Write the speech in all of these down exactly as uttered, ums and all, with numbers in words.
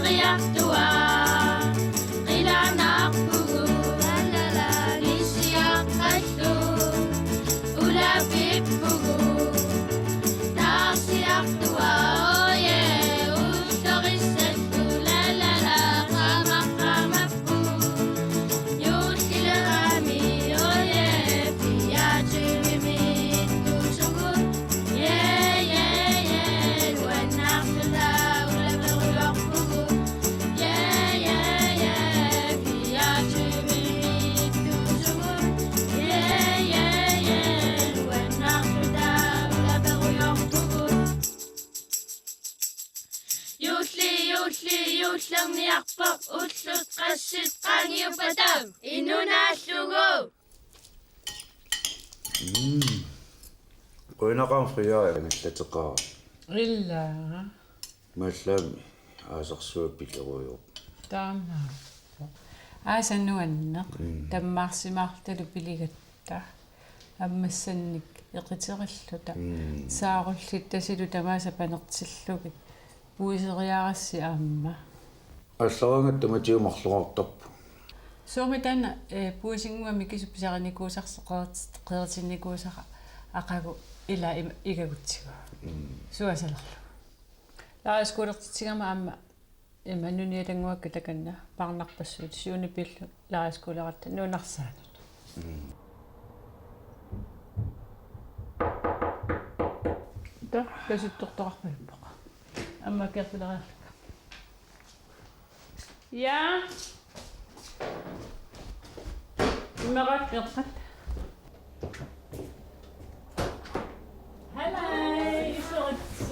Qiartua, qilanarpugu, la la la, nissiaqqallu, ulapippugu, taarsiartua, oje, ullorissallu, la la la, qamaqamappu, juullilerami, oje, fireogtyvemi ittusugut. Ja, ja, ja, nuannaarluta ulaperujorpugut. Ja, ja, ja, fireogtyvemi ittusugut. Ja, ja, ja, nuannaarluta ulaperujorpugut. Juulli, juulli, juullerniarpoq, ullut qassit qaangiuppata inunaallugu. Mm. Qujanaqaaq Fria ingerlateqaara. Ila. Mallaami aasarsuaq pikerujoq. Taamaappoq. Aasaq nuanneq. Mm. Tammaarsimaartalu piligatta. Ammassannik eqiterilluta. Mm. Saarullittasilu tamaasa panertillugit. Puiseriarassi aamma. Allaraangatta Mathiu marloriartarpoq. Soormi taanna, eh, puisinnguamik kisianni pisarinikuusarsi qerit-, qeritinnikuusara aqagu ila im-, igagutsigu. Mm. Suasalerlugu. Lejrskolertitsigama aamma ima nunialannguakka takanna paarnarpassuit syvende B-llu lejrskoleratta nuunarsaanut. Mm. Taava kasuttortoqarpaluppoq. Aamma kerpileriarlunga. Ja. Imerat, imerat. Halløj, Iseritse.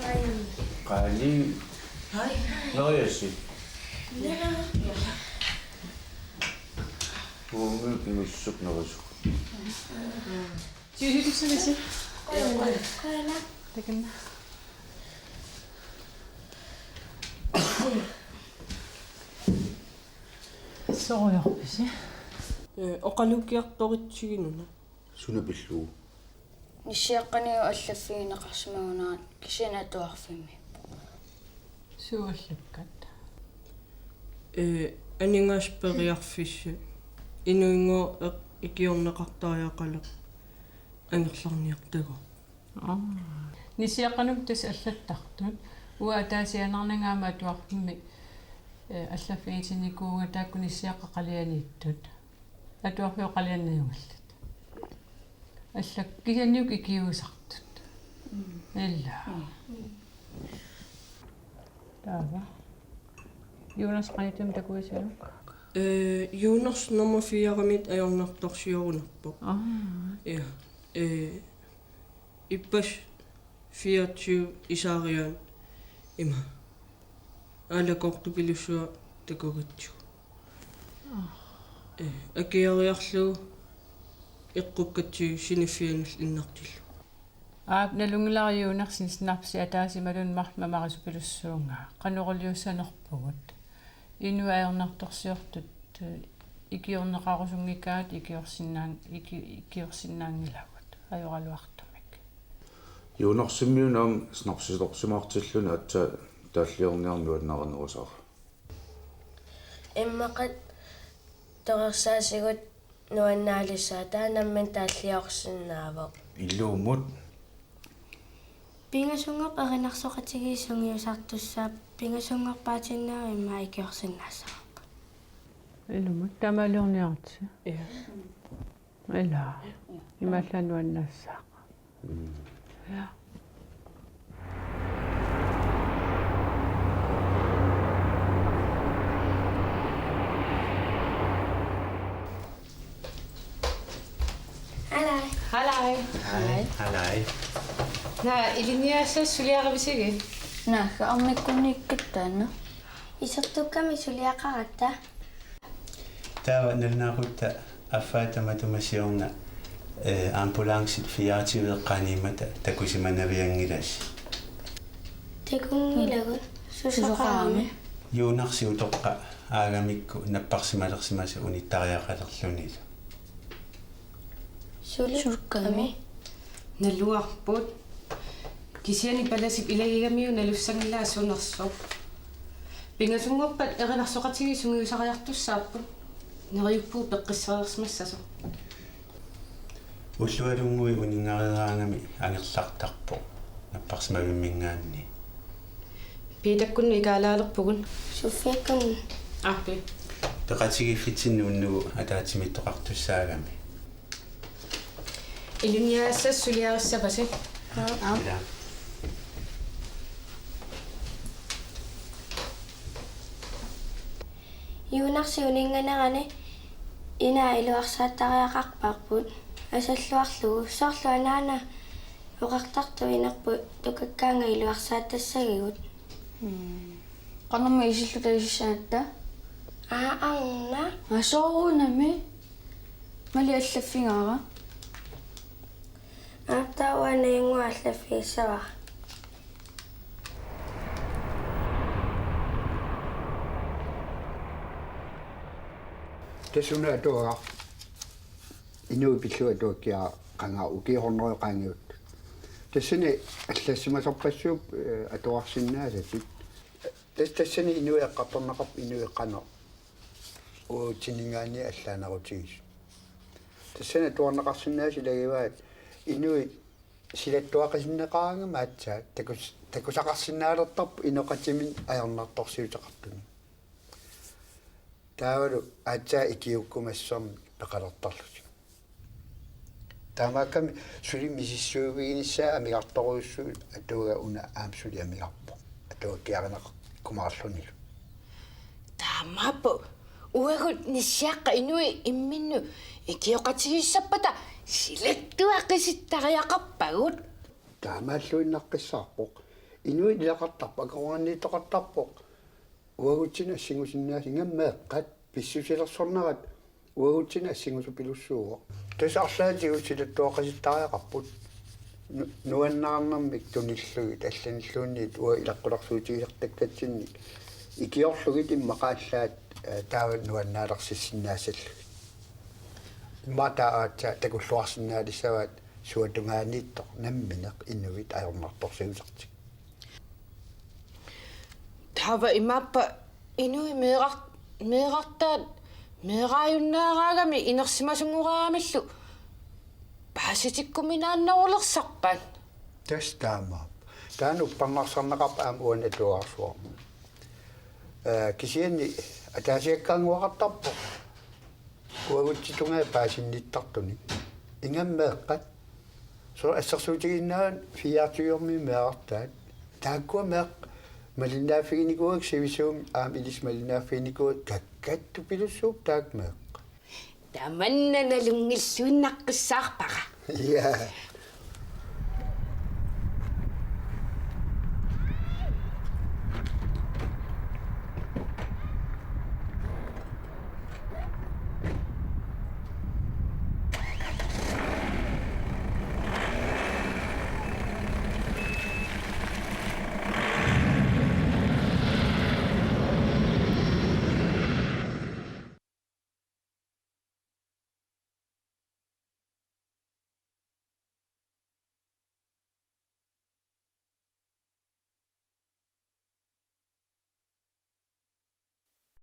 Hej. Hej. Hej. Hej. Hej. Hej. Uunga inussuk nerisukkut. Tigussutigisi. Takanna. Sorujoorpisi? Ee, oqalukkiartoritsiginuna. Suna pillugu? Nissiaqqanigut allaffigineqarsimagunarput kisianni atuarfimmi. Suut allakkat? Ee, aningaasat periarfissat. Inuinngooq eq-, ikiorneqartariaqaleq angerlarniartagooq. Aa. Nissiaqqanut tassa allattartut. Uanga ataasiaannarnanga aamma atuarfimmi, ee, allaffigitinnikuuvunga taakku nissiaqqat qalianiittut. Atuarfiup qalianut ajugalluni. Allak kisianni uku ikiuisartut. Mm. Ila. Mm. Taava. Jonas, qanittumi takuisiuk? Ee, Jonas nummer fire-mit ajornartorsiorunarpoq. Aa. Ja. Ee, ippassaq fireogtyve Isaariaan ima. Aalakoortupilussuaq takugatsigu. Aa. Ee, akiariarlugu eqqukkatsigu siniffianut innartillugu. Aap, nalunngilara Jonas sinnaapsi ataasimalun marluk mamarisupilussuunga. Qanoq iliussanerpugut. Inuit ajornartorsiortut, eh, ikiorneqarusunngikkaat ikiorsinnaan-, iki-, ikiorsinnaanngilagut. Ajoraluartumik. Jonas-immiuna aamma snapsitorsimaartilluni aatsaat taalliorniarneq nuannarinerusarpoq. Immaqa torersaassigut nuannaalissaaq, taanna nammineq taalliorsinnaavoq. Ilumut. Pingasunngorpat erinarsoqatigiit sungiusartussaapput, pingasunngorpaatinnaavoq immaqa ikiorsinnaassavarput. Ilumut, taamaaliorniaritsi. Ja. Ila. Imaallaat nuannaassaaq. Mm. Ja. Halløj. Halløj. Hej. Halløj. Naa, ilinniagassaasi suliarivisigit? Naagga, armikkunniikkatta taanna. Isertukkami suliaqaratta. Taava nalunaaqutaq affaata matuma siorna, eh, ambulancit fireogtyve eqqaaniimmata takusimanavianngilasi. Takunngilagut. Susoqarami? Susoqarami? Juunarsi utoqqaq aagamikku napparsimalersimasoq unittariaqalerlunilu. Suli? Sukkami? Naluarput. Kisianni palasip ilagigamiuk nalussanngilaat sunersoq. Pingasunngorpat erinarsoqatigiit sungiusariartussaapput. Neriuppugut peqqissareersimassasoq. Ullualunnguit uninngareeraangami angerlartarpoq napparsimavimminngaanniit. Piitakkunnut ikaalaalerpugut. Sofiakkun. Aappi. Peqatigiiffitsinnut unnugu ataatsimiittoqartussaagami. Ilinniagassaasi suliarissavasi? Aap. Ila. Juunarsi uninnganerani inaa iluarsaattariaqarparput. Asalluarlugu soorlu anaana oqartartoq inerput tukakkaannga iluarsaatassagigut. Mm. Qanormi isilluta isissagatta? Aa, arnaq. Aa, soorunami. Mali allaffigaara. Aap, taava uanga najuguma allaffigissavara. Tassa una atuagaq. Inuit pillugu atuakkiaqangaat ukiut hundredet qaangiuttut. Tassani allassimasarpassuupput, eh, atuarsinnaasatit. Tas-, tassani inuit eqqartorneqarput inuit qanoq uagutsininngaanniit allaanerutigisut. Tassani atuarneqarsinnaasut ilagivaat inuit silattuaqisinneqaraangami aatsaat takus-, takusaqarsinnaalertarput inoqatiminnik ajornartorsiuteqartunik. Taavalu aatsaat ikiuukkumassuarnik peqalertarlutik. Taamaakkami suli misissuiviginissaat amigartorujussuuvoq, atuagaq una aamma suli amigarpoq. Atuakkiarineqarlugu marlunilu. Taamaappoq uagut nissiaqqat inuit imminnut ikioqatigiissappata silattuaqisittariaqarpagut. Taamaalluinnaqqissaarpoq. Inuit ilaqartarput, akornanniittoqartarpoq. Uagutsinnut assingusinnaasut ingammik meeqqat, pissusilersornerat uagutsinnut assingusupilussuuvoq. Tassa arlaatigut silattuaqisittariaqarput. Nu-, nuannaarnermik tunillugit allanilluunniit uagut ilaqqutarsuutigisartakkatsinnik ikiorlugit immaqa allaat, eh, taava nuannaalersissinnaasallugit. Immaqa taava aatsaat takulluarsinnaalissavaat suatungaaniittoq nammineq inuit ajornartorsiuisartik. Taava imaappa inuit meerar-, meerartaat meeraajunnaaraangami inersimasunngoraangamillu paasitikkuminaannerulersarpat? Tassa taamaappoq. Taanna uppernarsarneqarpoq aamma uani atuarsuarmi. Eh, kisianni ataasiakkaannguaqartarpoq. Uagutsinnut tungaa paasinnittartunik. Ingammik meeqqat. Soorlu assersuutigiinnaat fireogtyve-mi meerartaat. Taakkua meeqqat malinnaaffiginikuuakka sivisuumik aamma ilissi malinnaaffiginikuuakka, kakkattupilussuupput taakku meeqqat. Tamanna nalunngilluinnaqqissaarpara. Ja.